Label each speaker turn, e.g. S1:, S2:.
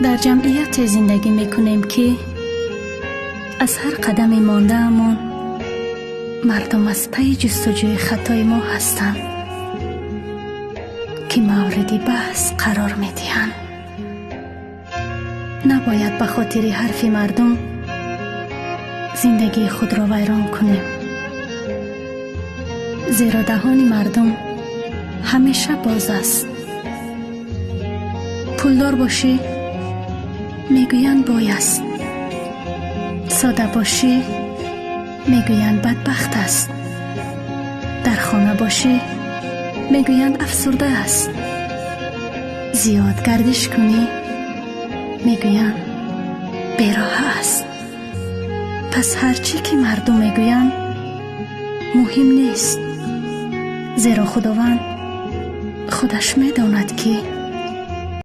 S1: Дар ҷамъияте зиндагӣ мекунем, ки аз ҳар қадами мондаамон мардум аз пайи ҷустуҷӯи хатои мо ҳастанд, ки мавриди баҳс қарор медиҳанд. Набояд ба хотири ҳарфи мардум зиндагии худро вайрон кунем, зеро даҳони мардум ҳамеша боз аст. Пулдор бошӣ, мегӯянд бой аст, сода бошӣ, мегӯянд бадбахт аст, дар хона бошӣ, мегӯянд афсурда аст, зиёд гардиш кунӣ, мегӯянд бероҳа аст. Пас ҳар чӣ ки мардум мегӯянд, муҳим нест, зеро Худованд худаш медонад, ки